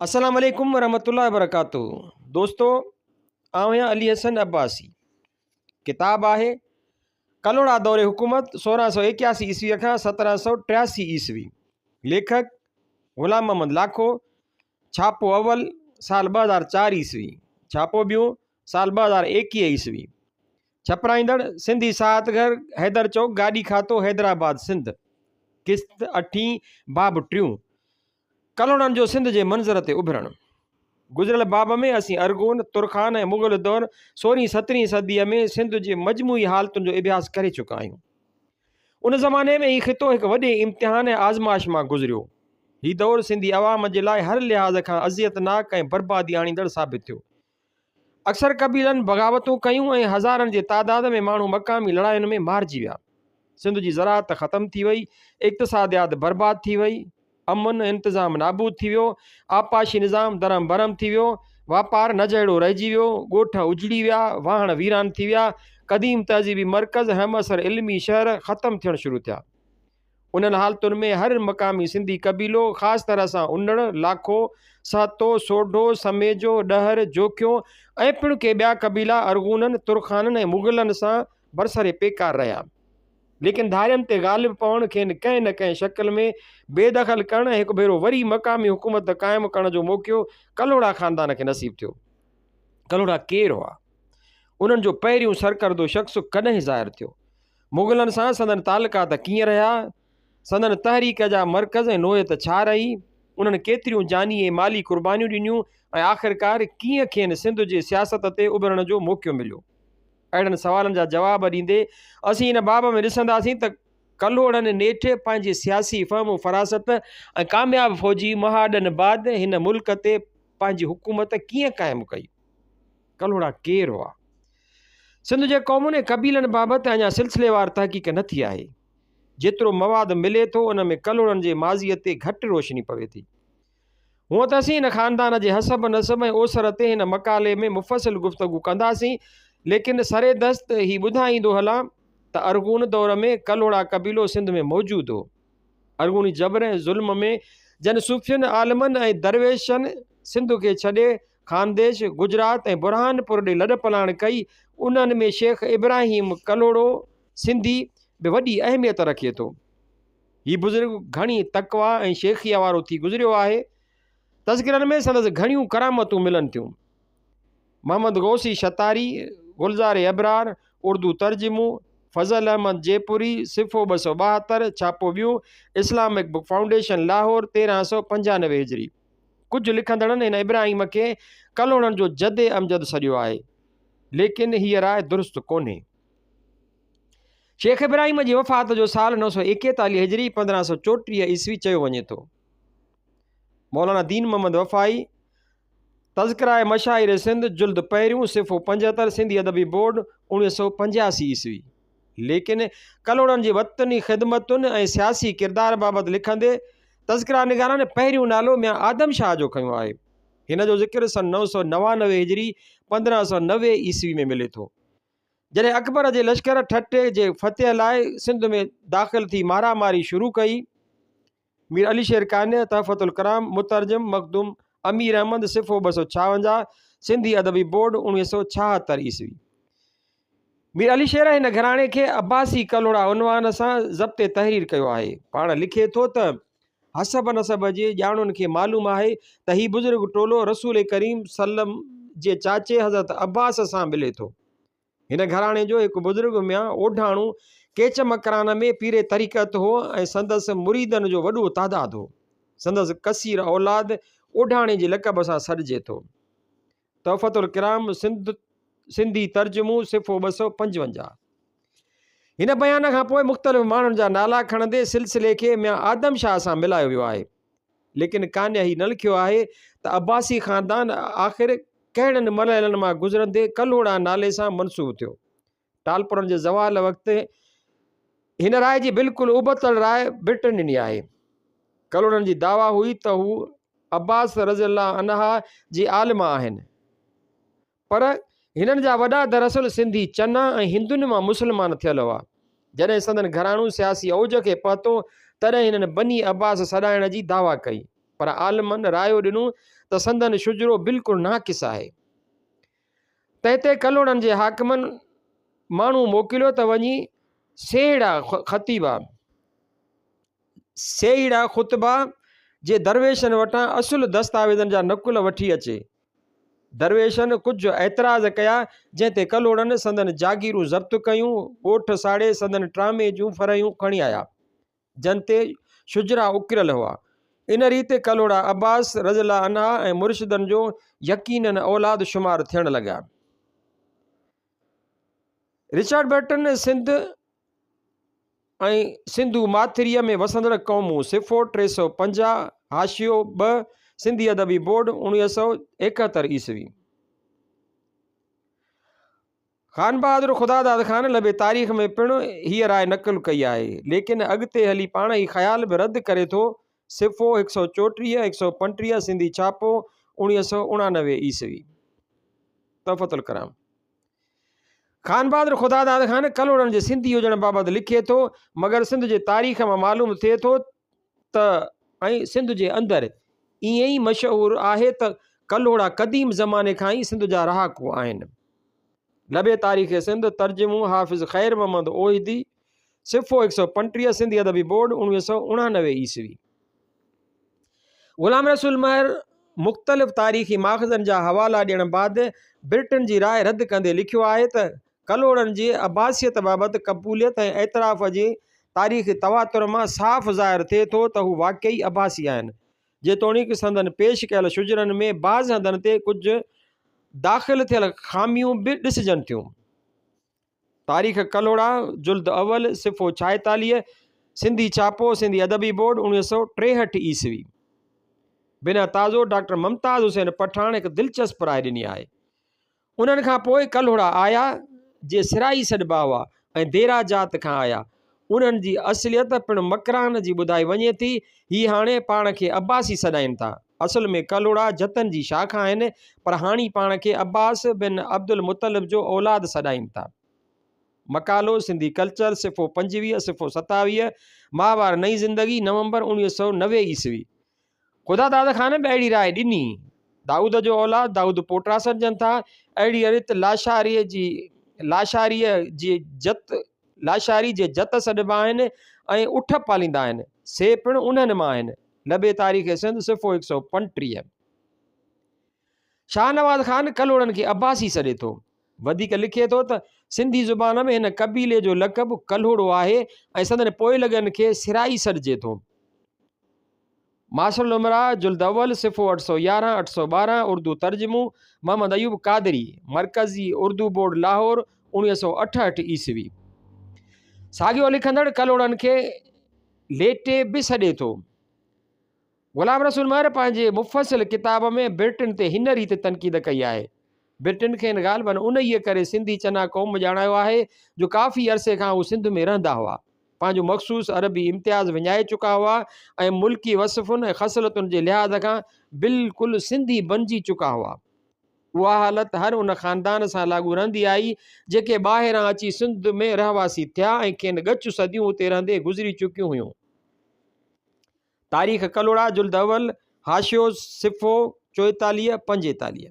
السلام عليڪم ورحمة الله وبرڪاته دوستو آئون آهيان علي حسن عباسي ڪتاب آهي ڪلهوڙا دور حڪومت 1681 عيسوي کان 1783 عيسوي ليکڪ غلام محمد لاکو ڇاپو اول سال 2004 عيسوي ڇاپو ٻيون سال 2021 عيسوي ڇپرائيندڙ سنڌي ساهت گهر حيدر چوڪ گاڏي کاتو حيدرآباد سنڌ قسط اٺين باب ٽيون ڪلهوڙن جو سنڌ جي منظر تي اڀرڻ گذريل باب ۾ اسين ارغون، ترخان ۽ مغل دور سورهين سترهين صديء ۾ سنڌ جي مجموعي حالتن جو اڀياس ڪري چڪا آهيون. ان زماني ۾ هي خطو هڪ وڏي امتحان ۽ آزمائش مان گذريو. هي دور سنڌي عوام جي لاء هر لحاظ کان اذيتناڪ ۽ بربادي آڻيندڙ ثابت ٿيو. اڪثر قبيلن بغاوتون ڪيون ۽ هزارن جي تعداد ۾ ماڻهو مقامي لڙاين ۾ مارجي ويا. سنڌ جي زراعت ختم ٿي وئي، اقتصاديات برباد ٿي وئي، امن ۽ انتظام نابود ٿي ويو، آبپاشي نظام درهم برهم ٿي ويو، واپار نه جهڙو رهجي ويو، ڳوٺ اجڙي ويا، واهڻ ويران ٿي ويا، قديم تهذيبي مرڪز ۽ همعصر علمي شهر ختم ٿيڻ شروع ٿيا. انهن حالتن ۾ هر مقامي سنڌي قبيلو خاص طرح سان انڙ، لاکو، سهتو، سوڍو، سميجو، ڏهر، جوکيو ۽ پڻ ڪي ٻيا قبيلا ارغونن، ترخانن ۽ مغلن سان برسر پيڪار رهيا. ليڪن ڌارين تي غالب پوڻ، کين ڪنهن نه ڪنهن شڪل ۾ بي دخل ڪرڻ ۽ هڪ ڀيرو وري مقامي حڪومت قائم ڪرڻ جو موقعو ڪلهوڙا خاندان کي نصيب ٿيو. ڪلهوڙا ڪير هئا؟ انهن جو پهريون سرڪردو شخص ڪڏهن ظاهر ٿيو؟ مغلن سان سندن تعلقات ڪيئن رهيا؟ سندن تحريڪ جا مرڪز ۽ نوعيت ڇا رهي؟ انهن ڪيتريون جاني ۽ مالي قربانيون ڏنيون ۽ آخرڪار ڪيئن کين سنڌ جي سياست تي اڀرڻ جو موقعو مليو؟ اهڙن سوالن جا جواب ڏيندي اسين هن باب ۾ ڏسنداسين ته ڪلهوڙن نيٺ پنهنجي سياسي فهم و فراست ۽ ڪامياب فوجي مهاڏن بعد هن ملڪ تي پنهنجي حڪومت ڪيئن قائم ڪئي؟ ڪلهوڙا ڪير هئا؟ سنڌ جي قومن ۽ قبيلن بابت اڃا سلسليوار تحقيق نه ٿي آهي. جيترو مواد ملي ٿو ان ۾ ڪلهوڙن جي ماضيء تي گهٽ روشني پوي ٿي. هونء ته اسين هن خاندان جي حسب نسب ۽ اوسر تي هن مقالي ۾ مفصل گفتگو ڪنداسين، ليڪن سر دست هي ٻڌائيندو هلان ته ارغون دور ۾ ڪلهوڙا قبيلو سنڌ ۾ موجود هو. ارغوني جبر ۽ ظلم ۾ جن صوفين، عالمن ۽ درويشن سنڌ کي ڇڏي خانديش، گجرات ۽ برهانپور ڏي لڏپلاڻ ڪئي، انهن ۾ شيخ ابراهيم ڪلهوڙو سنڌي به وڏي اهميت رکي ٿو. هي بزرگ گهڻي تقويٰ ۽ شيخيء وارو ٿي گذريو آهي. تذڪرن ۾ سندس گهڻيون ڪرامتون ملن ٿيون. محمد غوثي شطاري، گلزار ابرار، اردو ترجمو، فضل احمد جيپوري، صفحو 272، ڇاپو ٻيون، اسلامڪ بڪ فائونڊيشن لاهور، 1395 هجري. ڪجهه لکندڙن هن ابراهيم کي ڪلهوڙن جو جد امجد سڏيو آهي، ليڪن هيء راء درست ڪونهي. شيخ ابراهيم جي وفات جو سال 941 هجري، 1534 عيسوي چيو وڃي ٿو. مولانا دين محمد وفائي، تذڪره مشاهير سنڌ، جلد پهريون، صفحو 75، سنڌي ادبي بورڊ، 1985 عيسوي. ليڪن ڪلهوڙن جي وطني خدمتن ۽ سياسي ڪردار بابت لکندي تذڪره نگارن پهريون نالو ميان آدم شاهه جو کنيو آهي. هن جو ذڪر سن 999 هجري، 1590 عيسوي ۾ ملي ٿو. جڏهن اڪبر جي لشڪر ٺٽي جي فتح لاء سنڌ ۾ داخل ٿي مارا ماري شروع ڪئي. مير علي شير قانع، تحفة الڪرام، مترجم، مخدوم امير احمد، صفحو 256، سنڌي ادبي بورڊ، 1976 عيسوي. مير علي شير هن گهراڻي کي عباسي ڪلهوڙا عنوان سان ضبط تحرير ڪيو آهي. پاڻ لکي ٿو ته، حسب نسب جي ڄاڻن کي معلوم آهي ته هي بزرگ ٽولو رسول ڪريم صلعم جي چاچي حضرت عباس سان ملي ٿو. هن گهراڻي جو هڪ بزرگ ميان اوڍاڻو ڪيچ مڪران ۾ پير طريقت هو ۽ سندس مريدن جو وڏو تعداد هو. سندس ڪثير اولاد اوڍاڻي جي لقب سان سڏجي ٿو. تحفة الڪرام سنڌ سنڌي ترجمو صفحو 255. هن بيان کان پوء مختلف ماڻهن جا نالا کڻندي سلسلي کي ميان آدم شاهه سان ملايو ويو آهي. ليڪن قانع هي نه لکيو آهي ته عباسي خاندان آخر ڪهڙن مرحلن مان گذرندي ڪلهوڙا نالي سان منسوب ٿيو. ٽالپرن جي زوال وقت هن راء جي بلڪل ابتڙ راء برٽن ڏني آهي. ڪلهوڙن جي دعويٰ هئي ته هو عباس رضي الله عنه جي آل مان آهن. پر هنن جا وڏا دراصل سنڌي چنا ۽ هندن مان مسلمان ٿيل هئا. جڏهن سندن گهراڻو سياسي اوج کي پهتو، تڏهن هنن بني عباس سڏائڻ جي دعويٰ ڪئي. پر عالمن رايو ڏنو ته سندن شجرو بلڪل ناقص آهي. تنهن تي ڪلهوڙن جي حاڪمن ماڻهو موڪليو ته وڃي سيهڙا خطيبا، سيهڙا خطبا، جي درويشن وٽان اصل دستاويزن جا نقل وٺي اچي. درويشن ڪجهه اعتراض ڪيا، جنهن تي ڪلهوڙن سندن جاگيرون ضبط ڪيون، ڳوٺ ساڙي سندن ٽرامي جون فرحيون کڻي آيا. جن تي شجرا اڪريل هئا. ان ريت ڪلهوڙا عباس رضي الله عنه ۽ مرشدن جو يقيناً اولاد شمار ٿيڻ لڳا. رچرڊ برٽن سنڌ ۽ سنڌو ماٿريء ۾ وسندڙ قومون، صفحو 350، حاشيو 2، سنڌي ادبي بورڊ، 1971 عيسوي. خانبهادر خداداد خان لبي تاريخ ۾ پڻ هيء راء نقل ڪئي آهي، ليڪن اڳتي هلي پاڻ هي خيال به رد ڪري ٿو، صفحو 134، 135، سنڌي ڇاپو، 1989 عيسوي. تحفة الڪرام. خانبهادر خداداد خان ڪلهوڙن جي سنڌي هجڻ بابت لکي ٿو، مگر سنڌ جي تاريخ مان معلوم ٿئي ٿو ته ۽ سنڌ جي اندر ائين ئي مشهور آهي ته ڪلهوڙا قديم زماني کان ئي سنڌ جا رهاڪو آهن. لبي تاريخ سنڌ، ترجمو، حافظ خير محمد اوحدي، صفحو 135، سنڌي ادبي بورڊ، 1989 عيسوي. غلام رسول مهر مختلف تاريخي ماخذن جا حوالا ڏيڻ بعد برٽن جي راء رد ڪندي لکيو آهي ته ڪلهوڙن جي عباسيت بابت قبوليت ۽ اعتراف جي تاريخي تواتر مان صاف ظاهر ٿئي ٿو ته هو واقعي عباسي آهن جيتوڻيڪ سندن پيش ڪيل شجرن ۾ بعض هنڌن تي ڪجهه داخل ٿيل خاميون به ڏسجن ٿيون. تاريخ ڪلهوڙا، جلد اول، صفحو 46، سنڌي ڇاپو، سنڌي ادبي بورڊ، 1963 عيسوي. بنهه تازو ڊاڪٽر ممتاز حسين پٺاڻ هڪ دلچسپ راء ڏني آهي. انهن کان پوء ڪلهوڙا آيا، جي سرائي سڏبا هئا ۽ ديرا جات کان آيا. انهن جي اصليت پڻ مڪران جي ٻڌائي وڃي ٿي. هي هاڻي پاڻ کي عباسي سڏائين ٿا. اصل ۾ ڪلهوڙا جتن جي شاخ آهن، پر هاڻي پاڻ کي عباس بن عبدالمطلب جو اولاد سڏائين ٿا. مقالو، سنڌي ڪلچر، صفحو 25، صفحو 27، ماهوار نئين زندگي، نومبر 1990 عيسوي. خدا داد خان به اهڙي راء ڏني. دائود جو اولاد دائود پوٽا سڏجن ٿا. اهڙيء ريت لاشاريء جي لاشاريء جي جت لاشاري جي جت سڏبا آهن ۽ اٺ پاليندا آهن، سي پڻ انهن مان آهن. لبي تاريخ سنڌ صفحو 135. شاهنواز خان ڪلهوڙن کي عباسي سڏي ٿو. وڌيڪ لکي ٿو ته سنڌي زبان ۾ هن قبيلي جو لقب ڪلهوڙو آهي ۽ سندن پوئلڳن کي سرائي سڏجي ٿو. ماثر الامراء جلد اول صفحو 811، 812، اردو ترجمو، محمد ايوب قادري، مرڪزي اردو بورڊ لاهور، 1968 عيسوي. ساڳيو لکندڙ ڪلهوڙن کي ليٽي به سڏي ٿو. غلام رسول مهر پنهنجي مفصل ڪتاب ۾ برٽن تي هن ريت تنقيد ڪئي آهي، برٽن کين غالباً انهيء ڪري سنڌي چنا قوم ڄاڻايو آهي جو ڪافي عرصي کان هو سنڌ ۾ رهندا هئا، پنهنجو مخصوص عربي امتياز وڃائي چڪا هئا ۽ ملڪي وصفن ۽ خصلتن جي لحاظ کان بلڪل سنڌي بنجي چڪا هئا. اها حالت هر ان خاندان سان لاڳو رهندي آئي، جيڪي ٻاهران اچي سنڌ ۾ رهواسي ٿيا ۽ کين ڳچ صديون اتي رهندي گذري چڪيون هيون. تاريخ ڪلهوڙا جلد اول، حاشيو، صفحو 44، 45.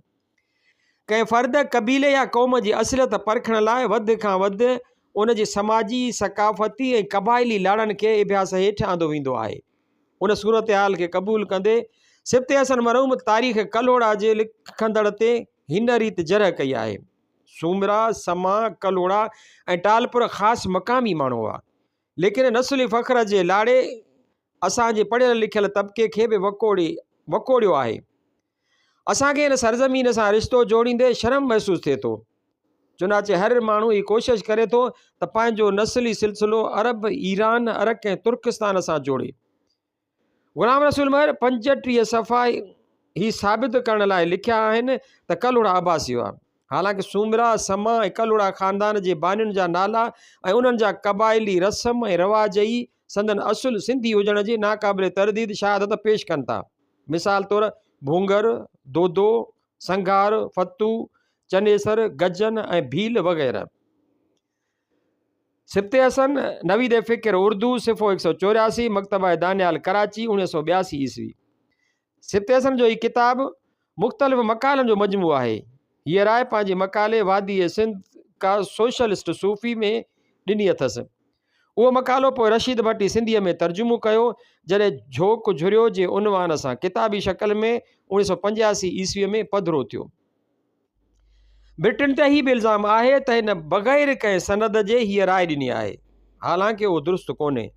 ڪنهن فرد، قبيلي يا قوم جي اصليت پرکڻ لاء وڌ کان وڌ ان جي سماجي، ثقافتي ۽ قبائلي لاڙن کي اڀياس هيٺ آندو ويندو آهي. ان صورتحال کي قبول ڪندي سبط حسن مرحوم تاريخ ڪلهوڙا جي لکندڙ تي هن ريت جرح ڪئي آهي، سومرا، سما، ڪلهوڙا ۽ ٽالپر خاص مقامي ماڻهو هئا. ليڪن نسلي فخر جي لاڙي اسان جي پڙهيل لکيل طبقي کي به وڪوڙي وڪوڙيو آهي. اسان کي هن سرزمين سان رشتو جوڙيندي شرم محسوس ٿئي ٿو. چنانچه هر ماڻهو هي ڪوشش ڪري ٿو ته پنهنجو نسلي سلسلو عرب، ايران، عرق ۽ ترڪستان سان جوڙي. غلام رسول مهر 35 صفحا هي ثابت ڪرڻ لاء لکيا آهن ته ڪلهوڙا عباسي هئا. حالانڪ سومرا، سما ۽ ڪلهوڙا خاندان جي بانين جا نالا ۽ انهن جا قبائلي رسم ۽ رواج ئي سندن اصل سنڌي هجڻ جي ناقابل ترديد شهادت پيش ڪن ٿا. مثال طور ڀونگر، دودو، سنگهار، فتو، چنيسر، گجن ۽ ڀيل وغيره. سبط حسن، نويد فڪر اردو، صفحو 184، مڪتبه دانيال ڪراچي، 1982 عيسوي. سبط حسن جو هي ڪتاب مختلف مقالن جو مجموعو آهي. هيء راء پنهنجي مقالي واديء سنڌ ڪا سوشلسٽ صوفي ۾ ڏني اٿس. اهو مقالو پوء رشيد ڀٽي سنڌيء ۾ ترجمو ڪيو، جڏهن جهوڪ جهريو جي عنوان سان ڪتابي شڪل ۾ 1985 عيسويء ۾ پڌرو ٿيو. برٽن تي هي به الزام آهي ته هن بغير ڪنهن سند جي هيء راء ڏني آهي، حالانڪه اهو درست ڪونهي.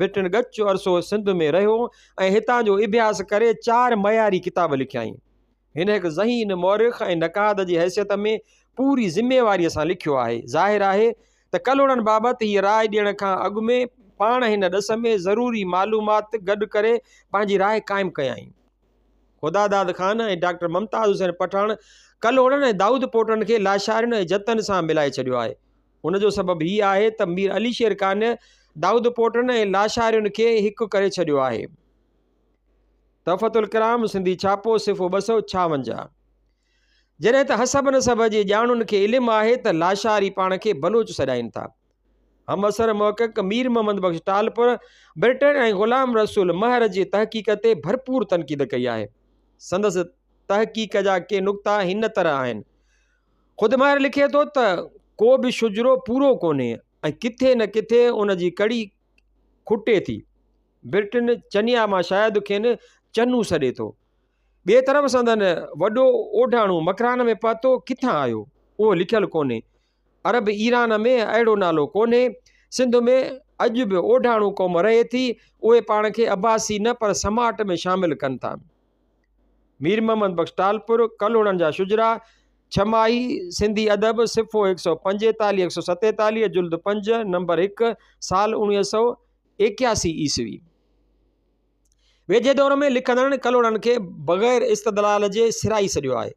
برٽن ڳچ عرصو سنڌ ۾ رهيو ۽ هتان جو اڀياس ڪري چار معياري ڪتاب لکيائين. هن هڪ ذهين مؤرخ ۽ نقاد جي حيثيت ۾ پوري ذميواريء سان لکيو آهي. ظاهر آهي ته ڪلهوڙن بابت هيء راء ڏيڻ کان اڳ ۾ پاڻ هن ڏس ۾ ضروري معلومات گڏ ڪري پنهنجي راء قائم ڪيائين. خداداد خان ۽ ڊاڪٽر ممتاز حسين پٺاڻ ڪلهوڙن ۽ دائود پوٽن کي لاشارين ۽ جتن سان ملائي ڇڏيو آهي. ان جو سبب هي آهي ته مير علي شير قانع دائود پوٽن ۽ لاشارين کي هڪ ڪري ڇڏيو آهي. تحفة الڪرام سنڌي ڇاپو صفحو 256. جڏهن ته حسب نسب جي ڄاڻن کي علم آهي ته لاشاري پاڻ کي بلوچ سڏائين ٿا. همعصر محقق مير محمد بخش ٽالپر برٽن ۽ غلام رسول مهر جي تحقيق تي ڀرپور تنقيد ڪئي آهي. سندس تحقيق جا ڪي نقطا هن طرح آهن. خود مهر لکي ٿو ته ڪو به شجرو پورو ڪونهي ۽ ڪٿي نه ڪٿي ان جي ڪڙي کٽي ٿي. برٽن چنيا مان شايد کين چنو سڏي ٿو. ٻئي طرف سندن وڏو اوڍاڻو مڪران ۾ پهتو ڪٿان آيو، اهو لکيل ڪونهي. عرب ايران ۾ اهڙو نالو ڪونهي. سنڌ ۾ اڄ به اوڍاڻو قوم رهي ٿي، اهي پاڻ کي عباسي نه پر سماٽ ۾ شامل ڪن ٿا. مير محمد بخش ٽالپر، ڪلهوڙن جا شجرا، ڇهه ماهي، سنڌي ادب، صفحو 145، 147، جلد پنج، نمبر هڪ، سال 1981 عيسوي. ويجهي دور ۾ لکندڙن ڪلهوڙن کي بغير استدلال جي سرائي سڏيو آهي.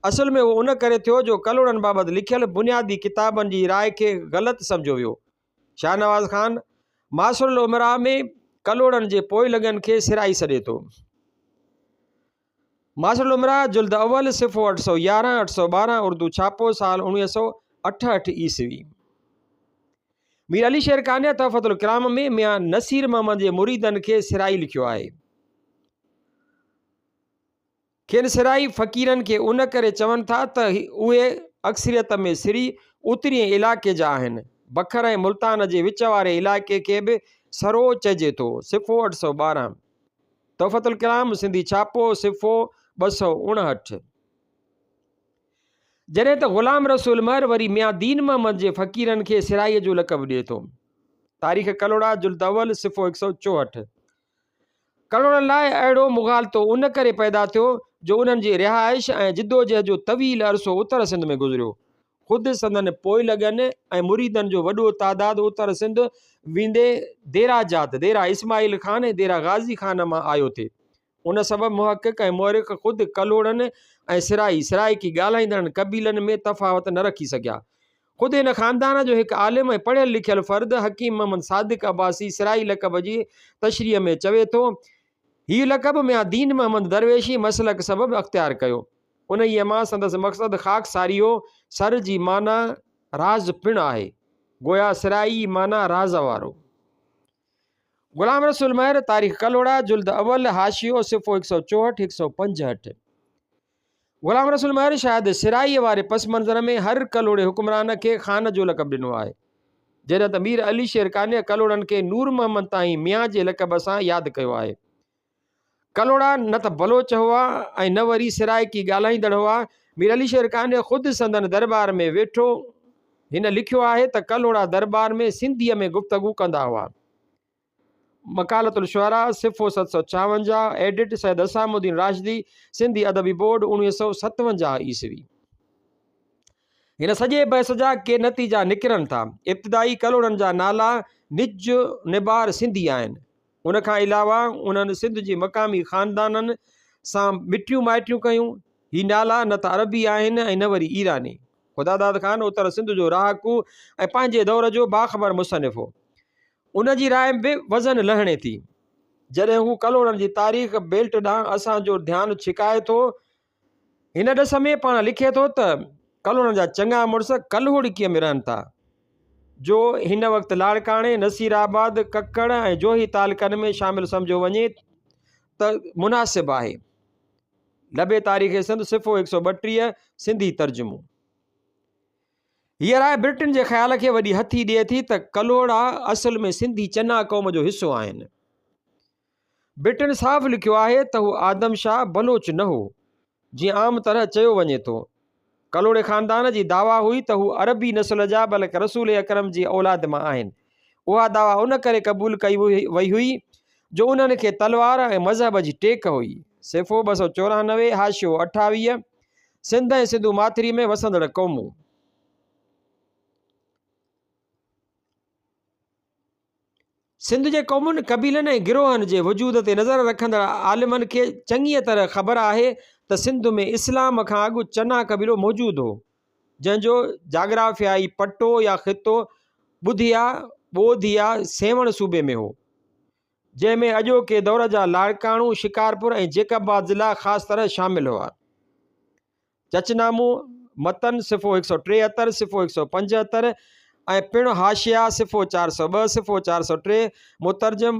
اصل ۾ اهو ان ڪري ٿيو جو ڪلهوڙن بابت لکيل بنيادي ڪتابن جي راء کي غلط سمجهيو ويو. شاهنواز خان ماثر الامراء ۾ ڪلهوڙن جي پوئلڳن کي سرائي سڏي ٿو. ماثر الامراء جلد اول صفحو 811، 812 اردو ڇاپو سال 1968 عيسوي. مير علي شير قانع تحفة الڪرام ۾ ميان نصير محمد جي مريدن کي سرائي لکيو آهي. کين سرائي فقيرن کي ان ڪري چون ٿا ته اهي اڪثريت ۾ سري اترئين علائقي جا آهن. بکر ۽ ملتان جي وچ واري علائقي کي به سرو چئجي ٿو. صفحو 812. تحفة الڪرام سنڌي ڇاپو، صفحو 259. جڏهن ته غلام رسول مهر وري ميان دين محمد جي فقيرن کي سرائيء جو لقب ڏئي ٿو. تاريخ ڪلهوڙا جلد اول، صفحو 164. ڪلهوڙن لاء اهڙو مغالطو ان ڪري پيدا ٿيو جو انهن جي رهائش ۽ جدوجهد جو طويل عرصو اتر سنڌ ۾ گذريو. خود سندن پوئلڳن ۽ مريدن جو وڏو تعداد اتر سنڌ ويندي ديرا جات، ديرا اسماعيل خان ۽ ديرا غازي خان مان آيو ٿي. ان سبب محقق ۽ مؤرخ خود ڪلهوڙن ۽ سرائي، سرائيڪي ڳالهائيندڙن قبيلن ۾ تفاوت نه رکي سگهيا. خود هن خاندان جو هڪ عالم ۽ پڙهيل لکيل فرد حڪيم محمد صادق عباسي سرائي لقب جي تشريح ۾ چوي ٿو، هي لقب ميان دين محمد درويشي مسلڪ سبب اختيار ڪيو. انهيء مان سندس مقصد خاڪساري هو. سر جي معنيٰ راز پڻ آهي. گويا سرائي معنيٰ راز وارو. غلام رسول مهر، تاريخ ڪلهوڙا، جلد اول، حاشيو، صفحو 164، 165. غلام رسول مهر شايد سرائيء واري پس منظر ۾ هر ڪلهوڙي حڪمران کي خان جو لقب ڏنو آهي. جڏهن ته مير علي شير قانع ڪلهوڙن کي نور محمد تائين ميان جي لقب سان ياد ڪيو آهي. ڪلهوڙا نه ته بلوچ هئا ۽ نه وري سرائيڪي ڳالهائيندڙ هئا. مير علي شير قانع خود سندن درٻار ۾ ويٺو. هن لکيو آهي ته ڪلهوڙا درٻار ۾ سنڌيء ۾ گفتگو ڪندا هئا. مقالة الشعراء، صفحو 756، ايڊٽ، سيد حسام الدين راشدي، سنڌي ادبي بورڊ، 1957 عيسوي. هن سڄي بحث جا ڪي نتيجا نڪرن ٿا. ابتدائي ڪلهوڙن جا نالا نج نبار سنڌي آهن. ان کان علاوه انهن سنڌ جي مقامي خاندانن سان مٽيون مائٽيون ڪيون. هي نالا نه ته عربي آهن ۽ نه وري ايراني. خداداد خان اتر سنڌ جو رهاڪو ۽ پنهنجي دور جو باخبر مصنف هو. ان جي راء به وزن لهڻي ٿي. جڏهن هو ڪلهوڙن جي تاريخ بيلٽ ڏانهن اسان جو ڌيان ڇڪائي ٿو. هن ڏس ۾ پاڻ لکي ٿو ته، ڪلهوڙن جا چڱا مڙس ڪلهوڙڪيء ۾ رهن ٿا، جو هن وقت لاڙڪاڻي، نصير آباد، ڪڪڙ ۽ جوهي تعلقن ۾ شامل سمجهيو وڃي ته مناسب آهي. لبي تاريخ سنڌ صفحو 132 سنڌي ترجمو. هيء راء برٽن جي خيال کي وڏي هٿي ڏئي ٿي ته ڪلهوڙا اصل ۾ سنڌي چنا قوم جو حصو آهن. برٽن صاف لکيو آهي ته هو آدم شاهه بلوچ نه هو، جيئن عام طرح چيو وڃي ٿو. ڪلهوڙي خاندان جي دعويٰ هئي ته هو عربي نسل جا بلڪ رسول اڪرم جي اولاد مان آهن. اها دعويٰ ان ڪري قبول ڪئي وئي هئي جو انهن کي تلوار ۽ مذهب جي ٽيڪ هئي. صفحو 294، حاشيو 28. سنڌ ۽ سنڌو ماٿري ۾ وسندڙ قومون. سنڌ جي قومن، قبيلن ۽ گروهن جي وجود تي نظر رکندڙ عالمن کي چڱيء طرح خبر آهي ته سنڌ ۾ اسلام کان اڳ چنا قبيلو موجود هو، جنهن جو جاگرافيائي پٽو يا خطو ٻڌيا، ٻوڌيا، سيوهڻ صوبي ۾ هو. جنهن ۾ اڄوڪي دور جا لاڙڪاڻو، شڪارپور ۽ جيڪب آباد ضلعا خاص طرح شامل هئا. چچنامو، متن، صفحو 173، صفحو 175 ۽ پڻ حاشيا، صفحو 402، صفحو 403، مترجم،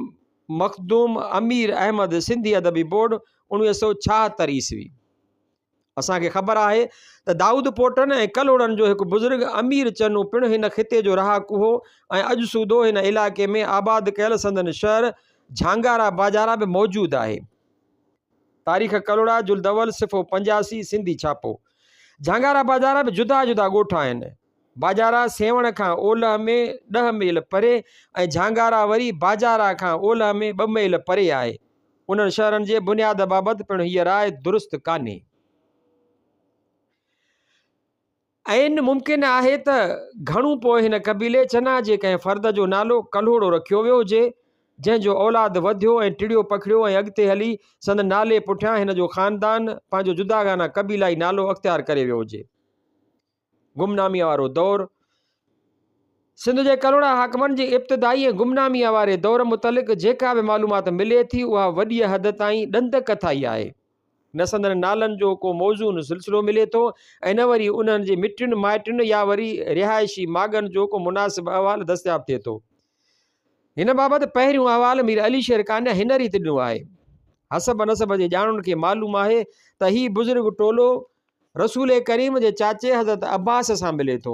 مخدوم امير احمد، سنڌي ادبي بورڊ، 1976 عيسوي. اسان کي خبر آهي ته دائود پوٽن ۽ ڪلهوڙن جو هڪ بزرگ امير چنو پڻ هن خطي جو رهاڪو هو ۽ اڄ سوڌو هن علائقي ۾ آباد ڪيل سندن شهر جھانگارا باجارا به موجود آهي. تاريخ ڪلهوڙا جلد اول صفحو 85 سنڌي ڇاپو. جھانگارا باجارا به جدا جدا ڳوٺ آهن. باجارا سيوهڻ کان اولهه ۾ ڏهه ميل پري ۽ جھانگارا وري باجارا کان اولهه ۾ ٻه ميل پري آهي. انهن شهرن جي بنياد بابت پڻ هيء راء درست ڪانهي. عين ممڪن آهي ته گهڻو پوء هن قبيلي چنا جي ڪنهن فرد جو نالو ڪلهوڙو رکيو ويو هجي، جنهن جو اولاد وڌيو ۽ ٽڙيو پکڙيو ۽ اڳتي هلي سندن نالي پٺيان هن جو خاندان پنهنجو جداگانه قبيلائي نالو اختيار ڪري ويو هجي. گمناميء وارو دور، سنڌ جي ڪلهوڙا حاڪمن جي ابتدائي ۽ گمناميء واري دور متعلق جيڪا به معلومات ملي ٿي، اها وڏيء حد تائين ڏند ڪٿائي آهي. نه سندن نالن جو ڪو موزون سلسلو ملي ٿو ۽ نه وري انهن جي مٽين مائٽين يا وري رهائشي ماڳن جو ڪو مناسب احوال دستياب ٿئي ٿو. هن بابت پهريون احوال مير علي شير قانع هن ريت ڏنو آهي. حسب نسب جي ڄاڻن کي معلوم آهي ته هي بزرگ ٽولو رسول ڪريم جي چاچي حضرت عباس سان ملي ٿو.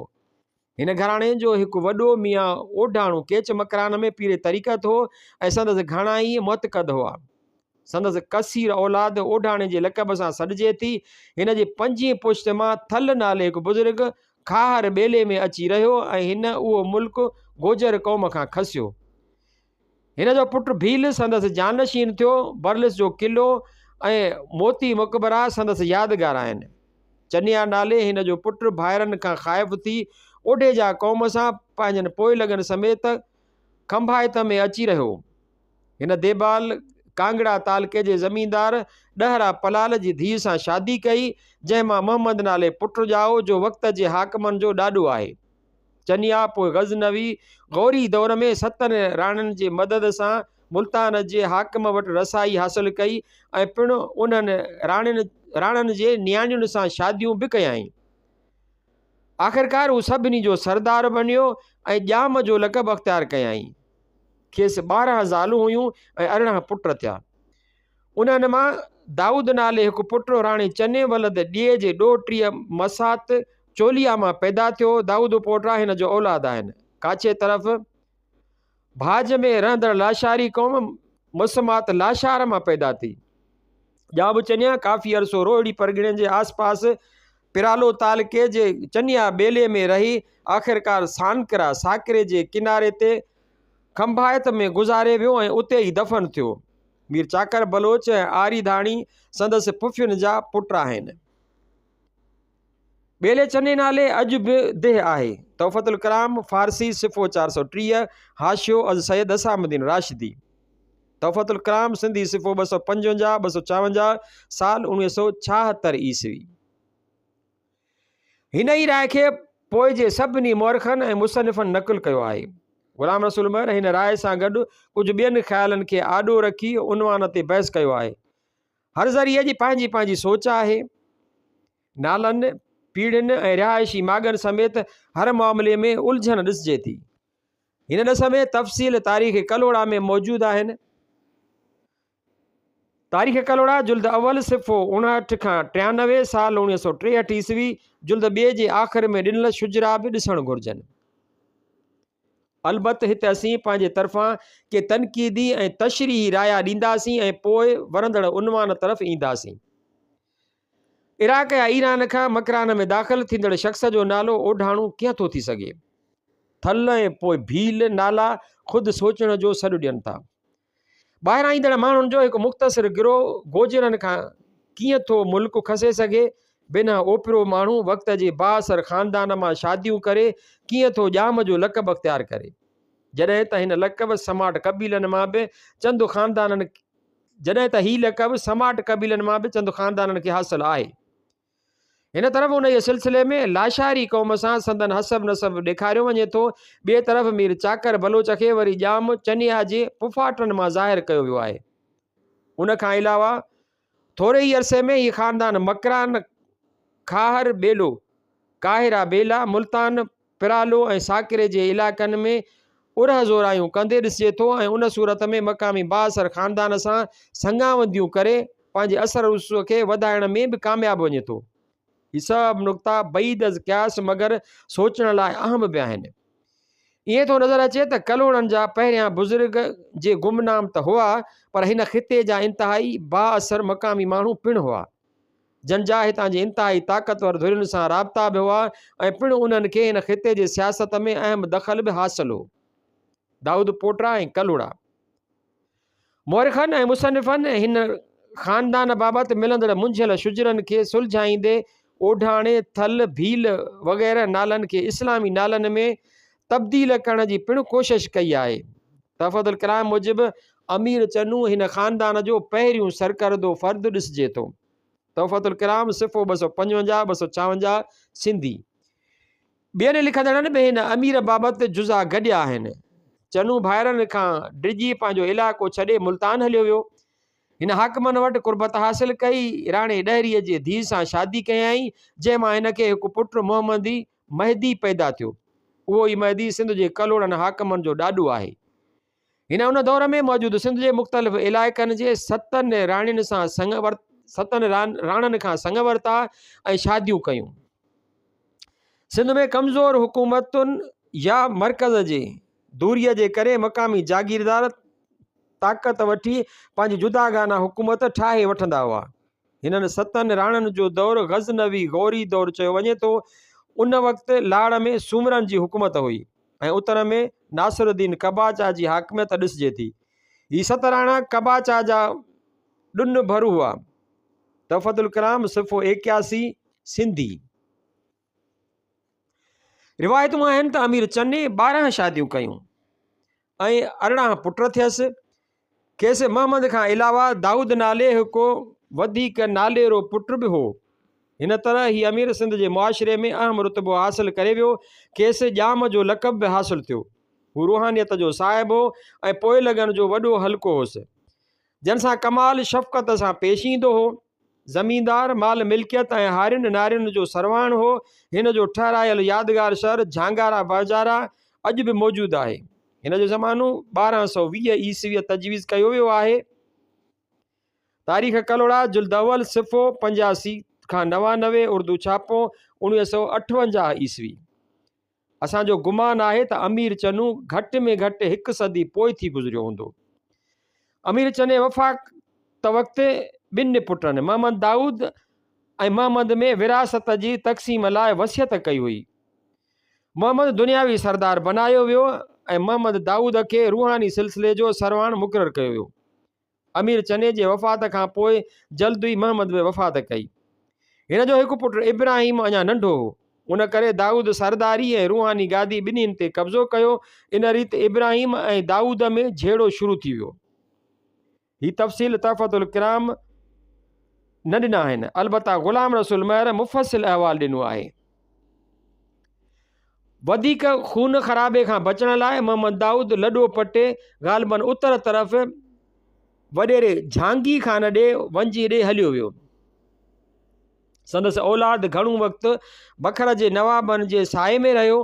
هن گهراڻي جو هڪ وڏو ميان اوڍاڻو ڪيچ مڪران ۾ پير طريقت هو ۽ سندس گهڻا ئي معتقد هئا. سندس ڪثير اولاد اوڍاڻي جي لقب سان سڏجي ٿي. هن جي پنجين پشت مان ٿل نالي هڪ بزرگ کاهر ٻيلي ۾ اچي رهيو ۽ هن اهو ملڪ گوجر قوم کان کسيو. هن جو پٽ ڀيل سندس جانشين ٿيو. برلس جو قلعو ۽ موتي مقبرا سندس يادگار آهن. چنيا نالي هن جو پٽ ڀائرن کان خائف ٿي اوڍيجا قوم سان پنهنجن پوئلڳن سميت کنڀائت ۾ اچي رهيو. هن ديبال ڪانگڙا تعلقي جي زميندار ڏهرا پلال جي ڌيء سان شادي ڪئي، جنهن مان محمد نالي پٽ ڄائو، جو وقت جي حاڪمن جو ڏاڏو آهي. چنيا پوء غزنوي غوري دور ۾ ستن راڻين جي مدد سان ملتان جي حاڪم وٽ رسائي حاصل ڪئي ۽ پڻ انهن راڻين راڻن جي نياڻين سان شاديون به ڪيائين. آخرڪار هو سڀني جو سردار بنيو ۽ ڄام جو لقب اختيار ڪيائين. کيس 12 زالون هيون ۽ 18 پٽ ٿيا. انهن مان دائود نالي هڪ پٽ راڻي چني ولد ڏيئي جي ڏوهٽيء مسات چوليا مان پيدا ٿيو. دائود پوٽا هن جو اولاد آهن. ڪاڇي طرف ڀاڄ ۾ رهندڙ لاشاري قوم مسمات لاشار مان پيدا ٿي. ڄام چنيا ڪافي عرصو روهڙي پرڳڻي جي آس پاس پرالو تعلقي جي چنيا ٻيلي ۾ رهي آخرڪار سانڪرا، ساڪري، جي ڪناري تي کنڀائت ۾ گذاري ويو ۽ اتي ئي دفن ٿيو. مير چاڪر بلوچ ۽ آري ڌاڻي سندس پڦين جا پٽ آهن. ٻيلي چني نالي اڄ به ديهه آهي. تحفة الڪرام، فارسي، صفحو 430، حاشيو از سيد حسام الدين راشدي. تحفة الڪرام، سنڌي، صفحو 255، 256، سال 1976 عيسوي. هن ئي راء کي پوء جي سڀني مؤرخن ۽ مصنفن نقل ڪيو آهي. غلام رسول مهر هن راء سان گڏ ڪجهه ٻين خيالن کي آڏو رکي عنوان تي بحث ڪيو آهي. هر ذريعي جي پنهنجي پنهنجي سوچ آهي. نالن، پيڙهين ۽ رهائشي ماڳن سميت هر معاملي ۾ الجهن ڏسجي ٿي. هن ڏس ۾ تفصيل تاريخ ڪلهوڙا ۾ موجود آهن. تاريخ ڪلهوڙا جلد اول صفحو 59 کان 93 سال 1963 عيسوي جلد ٻئي جي آخر ۾ ڏنل شجرا به ڏسڻ گهرجن. البت هت اسين پنهنجي طرفان ڪي تنقيدي ۽ تشريحي رايا ڏينداسين ۽ پوء ورندڙ عنوان طرف اينداسين. عراق يا ايران کان مڪران ۾ داخل ٿيندڙ شخص جو نالو اوڍاڻو ڪيئن ٿو ٿي سگهي؟ ٿل ۽ پوء ڀيل نالا خود سوچڻ جو سڏ ڏين ٿا. ٻاهران ايندڙ ماڻهن جو هڪ مختصر گروهه گوجرن کان ڪيئن ٿو ملڪ کسي سگهي؟ بنهه اوپرو ماڻهو وقت جي بااثر خاندان مان شاديون ڪري ڪيئن ٿو ڄام جو لقب اختيار ڪري؟ جڏهن ته هن لقب سماٽ قبيلن مان به چند خاندانن جڏهن ته هي لقب سماٽ قبيلن مان به چند خاندانن کي حاصل آهي. هن طرف انهيء سلسلي ۾ لاشاري قوم سان سندن حسب نسب ڏيکاريو وڃي ٿو، ٻئي طرف مير چاڪر بلوچ کي وري ڄام چنيا جي پڦاٽن مان ظاهر ڪيو ويو آهي. ان کان علاوه ٿوري ئي عرصي ۾ هي خاندان مڪران، کاهر ٻيلو، قاهره ٻيلا، ملتان، پرالو ۽ ساڪري جي علائقن ۾ ارهه زورايون ڪندي ڏسجي ٿو ۽ ان صورت ۾ مقامي بااثر خاندان سان سڱاونديون ڪري پنهنجي اثر رسوخ کي وڌائڻ ۾ به ڪامياب وڃي ٿو. هي سڀ نقطا بعيد از قياس مگر سوچڻ لاء اهم به آهن. ائين ٿو نظر اچي ته ڪلهوڙن جا پهريان بزرگ جي گمنام ته هئا پر هن خطي جا انتهائي بااثر مقامي ماڻهو پڻ هئا. جن جا هتان جي انتهائي طاقتور ڌرين سان رابطا به هئا ۽ پڻ انهن کي هن خطي جي سياست ۾ اهم دخل به حاصل هو. دائود پوٽا ۽ ڪلهوڙا مورخن ۽ مصنفن هن خاندان بابت ملندڙ منجهيل شجرن کي سلجهائيندي اوڍاڻي، ٿل، ڀيل وغيره نالن کي اسلامي نالن ۾ تبديل ڪرڻ جي پڻ ڪوشش ڪئي آهي. تحفة الڪرام موجب امير چنو هن خاندان جو پهريون سرڪردو فرد ڏسجي ٿو. تحفة الڪرام صفحو 255، 256 سنڌي. ٻين لکندڙن به هن امير بابت جزا گڏيا آهن. چنو ڀائرن کان ڊڄي پنهنجو علائقو ڇڏي ملتان هليو ويو. هن حاڪمن وٽ قربت حاصل ڪئي. راڻي ڏهريء جي ڌيء سان شادي ڪيائين، جنهن مان هن کي هڪ پٽ محمدي مهدي پيدا ٿيو. اهو ئي مهدي سنڌ جي ڪلهوڙن حاڪمن جو ڏاڏو آهي. هن ان دور ۾ موجود سنڌ جي مختلف علائقن جي ستن راڻين سان سڱ ستن راڻن کان سڱ ورتا ۽ شاديون ڪيون. سنڌ ۾ ڪمزور حڪومتن يا مرڪز جي دوريء جي ڪري مقامي جاگيردار طاقت وٺي پنهنجي جداگانه حڪومت ٺاهي وٺندا هئا. هنن ستن راڻن جو دور غزنوي غوري دور چيو وڃي ٿو. ان وقت لاڙ ۾ سومرن جي حڪومت هئي ۽ اتر ۾ ناصر الدين قباچه جي حاڪميت ڏسجي ٿي. هي ست راڻا قباچه جا ڏن ڀر هئا. تحفة الڪرام صفحو 81 سنڌي. روايتون آهن ته امير چني 12 شاديون ڪيون ۽ 18 پٽ ٿيس. کيس محمد کان علاوه دائود نالي هڪ وڌيڪ ناليرو پٽ به هو. هن طرح هي امير سنڌ جي معاشري ۾ اهم رتبو حاصل ڪري ويو. کيس ڄام جو لقب به حاصل ٿيو. هو روحانيت جو صاحب هو ۽ پوئلڳن جو وڏو حلقو هوس. جن سان ڪمال شفقت سان پيش ايندو هو. زميندار، مال ملڪيت ۽ هارين نارين جو سرواڻ هو. هن جو ٺهرايل يادگار شهر جهانگارا بازارا اڄ به موجود آهي. هن جو زمانو 1220 عيسويء تجويز ڪيو ويو آهي. تاريخ ڪلهوڙا جلد اول صفحو 85 کان 99 اردو ڇاپو 1958 عيسوي. اسان جو گمان آهي ته امير چنو گهٽ ۾ گهٽ هڪ صدي پوء ٿي گذريو هوندو. امير چني وفات وقت ٻن پٽن محمد دائود ۽ محمد ۾ وراثت جي تقسيم لاء وصيت ڪئي هئي. محمد دنياوي سردار بنايو ويو ۽ محمد دائود کي روحاني سلسلي جو سرواڻ مقرر ڪيو ويو. امير چني جي وفات کان پوء جلد ئي محمد به وفات ڪئي. هن جو هڪ پٽ ابراهيم اڃا ننڍو هو. ان ڪري دائود سرداري ۽ روحاني گادي ٻنهين تي قبضو ڪيو. ان ريت ابراهيم ۽ دائود ۾ جهيڙو شروع ٿي ويو. هي تفصيل تحفة الڪرام نه ڏنا آهن. البته غلام رسول مهر مفصل احوال ڏنو آهي. وڌيڪ خون خرابي کان بچڻ لاء محمد دائود لڏو پٽي غالباً اتر طرف وڏيري جھانگي خان ڏي ونجي ڏي هليو ويو. سندس اولاد گهڻو وقت بکر جي نوابن جي سائي ۾ رهيو.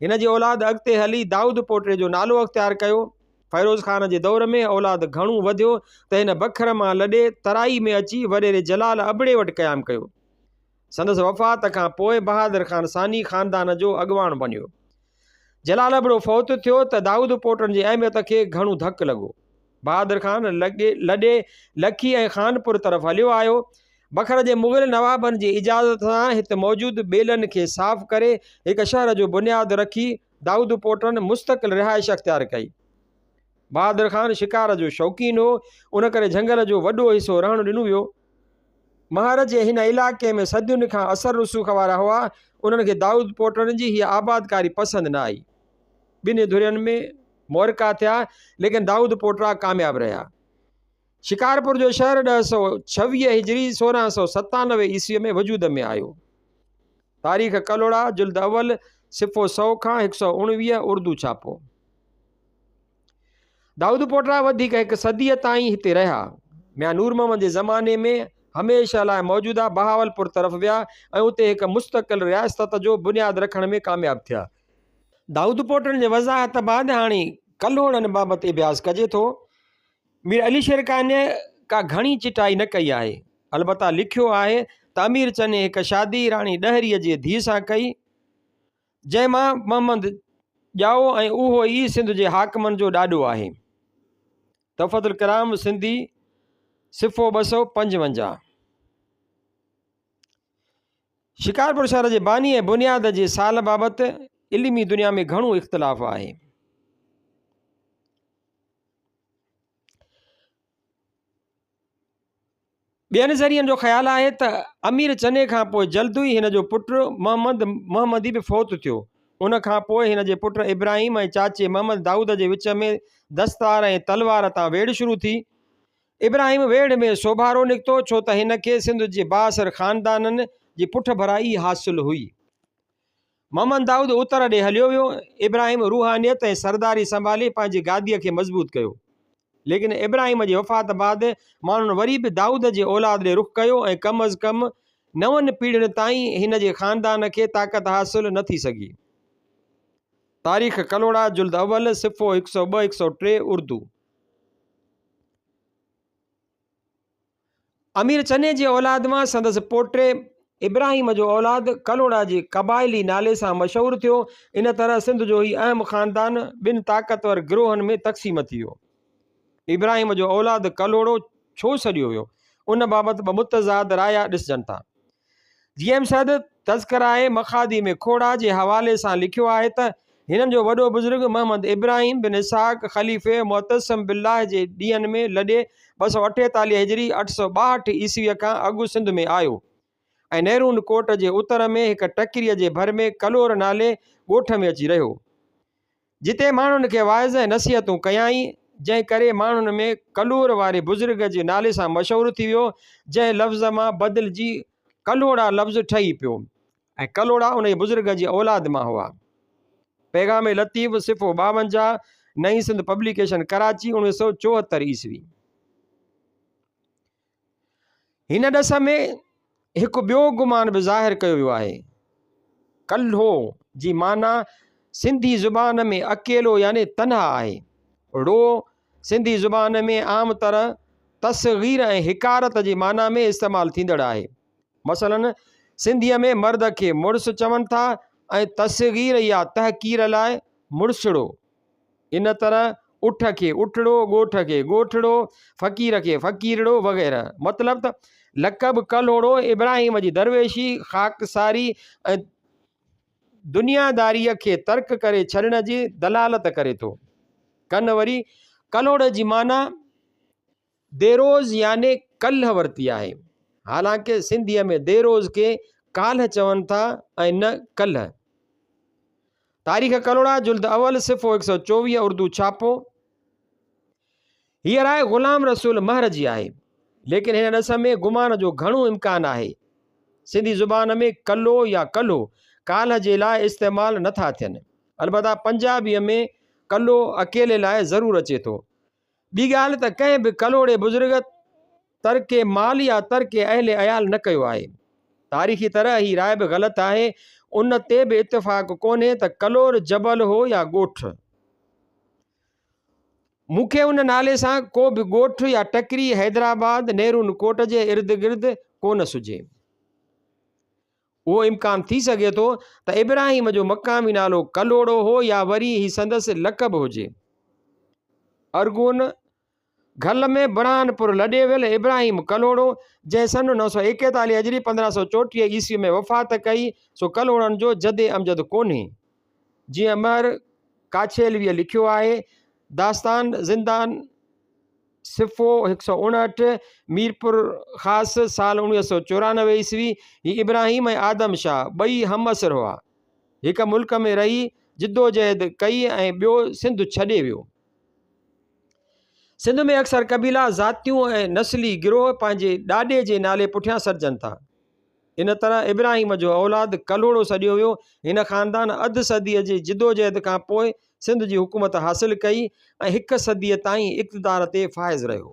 هن جي اولاد اڳتي هلي دائود پوٽي جو نالو اختيار ڪيو. فيروز خان جي دور ۾ اولاد گهڻو وڌيو ته هن بکر مان لڏي ترائي ۾ اچي وڏيري جلال ابڙي وٽ قيام ڪيو. سندس وفات کان پوء بهادر خان ثاني خاندان جو اڳواڻ بنيو. جلال ابڙو فوت ٿيو ته دائود پوٽن جي اهميت کي گهڻو ڌڪ لڳو. بهادر خان لڏي لکي ۽ خانپور طرف هليو آيو. بکر جي مغل نوابن جي اجازت سان هت موجود ٻيلن کي صاف ڪري هڪ شهر جو بنياد رکي دائود پوٽن مستقل رهائش اختيار ڪئي. بهادر خان شڪار جو شوقين هو، ان ڪري جهنگل جو وڏو حصو رهڻ ڏنو ويو. مهر جي هن علائقي ۾ صدين کان اثر رسوخ وارا هئا، انهن کي دائود پوٽن جي هيء آبادڪاري پسند نه آئي. ٻنهي ڌرين ۾ معرڪا ٿيا، ليڪن دائود پوٽرا ڪامياب رهيا. شڪارپور جو شهر 1026 هجري 1697 عيسويء ۾ وجود ۾ آيو. تاريخ ڪلهوڙا، جلد اول، صفحو 100 کان 119، اردو ڇاپو. دائود پوٽرا وڌيڪ هڪ صديء تائين هتي رهيا. ميان نور محمد جي زماني ۾ هميشه لاء موجوده بهاولپور طرف ويا ۽ اتي هڪ مستقل رياست جو بنياد رکڻ ۾ ڪامياب ٿيا. دائود پوٽن جي وضاحت بعد هاڻي ڪلهوڙن بابت اڀياس ڪجي ٿو. مير علي شير قانع ڪا گهڻي چٽائي نه ڪئي آهي. البته لکيو آهي ته امير چني هڪ شادي راڻي ڏهريء جي ڌيء سان ڪئي، جنهن مان محمد ڄائو ۽ اهو ئي سنڌ جي حاڪمن جو ڏاڏو آهي. تحفة الڪرام سنڌي، صفحو 255. شڪارپور شهر جي باني ۽ بنياد جي سال بابت علمي دنيا ۾ گهڻو اختلاف آهي. ٻين ذريعن جو خيال آهي ته امير چني کان پوء جلد ئي هن جو پٽ محمد محمدي به فوت ٿيو. ان کان پوء هن جي پٽ ابراهيم ۽ چاچي محمد دائود جي وچ ۾ دستار ۽ تلوار تان ويڙهه شروع ٿي. ابراهيم ويڙهه ۾ سوڀارو نڪتو، ڇو ته هن کي سنڌ جي بااثر خاندانن جي پٺڀرائي حاصل هئي. محمد دائود اتر ڏي هليو ويو. ابراهيم روحانيت ۽ سرداري سنڀالي پنهنجي گاديء کي مضبوط ڪيو. ليڪن ابراهيم جي وفات بعد ماڻهن وري به دائود جي اولاد ڏي رخ ڪيو ۽ ڪم از ڪم نون پيڙهين تائين هن جي خاندان کي طاقت حاصل نه ٿي سگهي. تاريخ ڪلهوڙا جلد اول، صفحو 102 103 اردو. امير چني جي اولاد مان سندس پوٽي ابراهيم جو اولاد ڪلهوڙا جي قبائلي نالي سان مشهور ٿيو. ان طرح سنڌ جو هي اهم خاندان ٻن طاقتور گروهن ۾ تقسيم ٿي ويو. ابراهيم جو اولاد ڪلهوڙو ڇو سڏيو ويو؟ ان بابت ٻه متضاد رايا ڏسجن ٿا. جي ايم سيد تذڪرهء مخادي ۾ کوڙا جي حوالي سان لکيو آهي ته هنن جو وڏو بزرگ محمد ابراهيم بن اسحاق خليفي معتصم بالله جي ڏينهن ۾ لڏي 248 هجري 862 عيسويء کان اڳ سنڌ ۾ آيو ۽ نيرون ڪوٽ جي اتر ۾ هڪ ٽڪريء جي ڀر ۾ ڪلور نالي ڳوٺ ۾ اچي رهيو. جتي ماڻهن کي واعظ ۽ نصيحتون ڪيائين، جنهن ڪري ماڻهن ۾ ڪلور واري بزرگ جي نالي سان مشهور ٿي ويو، جنهن لفظ مان بدلجي ڪلهوڙا لفظ ٺهي پيو ۽ ڪلهوڙا انهيء بزرگ جي اولاد مان هئا. پيغام لطيف، صفحو 52، نئين سنڌ پبليڪيشن ڪراچي، 1974 عيسوي. هن ڏس ۾ هڪ ٻيو گمان به ظاهر ڪيو ويو آهي. ڪلهو جي معنيٰ سنڌي زبان ۾ اڪيلو يعني تنها آهي. ڙو سنڌي زبان ۾ عام طرح تصغير ۽ حقارت جي معنيٰ ۾ استعمال ٿيندڙ آهي. مثلاً سنڌيء ۾ مرد کي مڙس چون ٿا ۽ تصغير يا تحقير لاء مڙسڙو. ان طرح اٺ کي اٺڙو، ڳوٺ کي ڳوٺڙو، فقير کي فقيرڙو وغيره. مطلب ته لقب ڪلهوڙو ابراهيم جي درويشي، خاڪساري ۽ دنياداريء کي ترڪ ڪري ڇڏڻ جي دلالت ڪري ٿو. ڪن وري ڪلهوڙي جي معنيٰ ديروز يعني ڪلهه ورتي آهي. حالانڪه سنڌيء ۾ ديروز کي ڪالهه چون ٿا ۽ نه ڪلهه. تاريخ ڪلهوڙا جلد اول صفحو 124 اردو ڇاپو. هيء راء غلام رسول مهر جي آهي. ليڪن هن ڏس ۾ گمان جو گهڻو امڪان آهي. سنڌي زبان ۾ ڪلو يا ڪلهو ڪالهه جي لاء استعمال نه ٿا ٿين. البته پنجابيء ۾ ڪلو اڪيلي لاء ضرور اچي ٿو. ٻي ڳالهه ته ڪنهن به ڪلهوڙي بزرگ ترڪ مال يا ترڪ اهل عيال نه ڪيو آهي. تاريخي طرح هي راء به غلط آهي. ان تي به اتفاق ڪونهي ته ڪلور جبل هو يا ڳوٺ. مون کي ان نالي سان ڪو به ڳوٺ يا ٽڪري حيدرآباد نيرون ڪوٽ جي ارد گرد ڪونه سجهي. اهو امڪان ٿي سگهي ٿو ته ابراهيم جو مقامي نالو ڪلهوڙو هو يا وري هي سندس لقب هجي. ارغون گهل ۾ برهانپور لڏي ويل ابراهيم ڪلهوڙو، جنهن سن 941 هجري 1534 عيسوي ۾ وفات ڪئي، سو ڪلهوڙن جو جد امجد ڪونهي. جيئن مهر ڪاڇيلويء لکيو آهي، داستان زندان صفحو 159، ميرپور خاص، سال 1994 عيسوي، هي ابراهيم ۽ آدم شاهه ٻئي همعصر هئا. هڪ ملڪ ۾ رهي جدوجهد ڪئي ۽ ٻيو سنڌ ڇڏي ويو. سنڌ ۾ اڪثر قبيلا، ذاتيون ۽ نسلي گروهه پنهنجي ڏاڏي جي نالي پٺيان سڏجن ٿا. ان طرح ابراهيم جو اولاد ڪلهوڙو سڏيو ويو. هن خاندان اڌ صديء جي جدوجهد کان پوء سنڌ جي حڪومت حاصل ڪئي ۽ هڪ صديء تائين اقتدار تي فائز رهيو.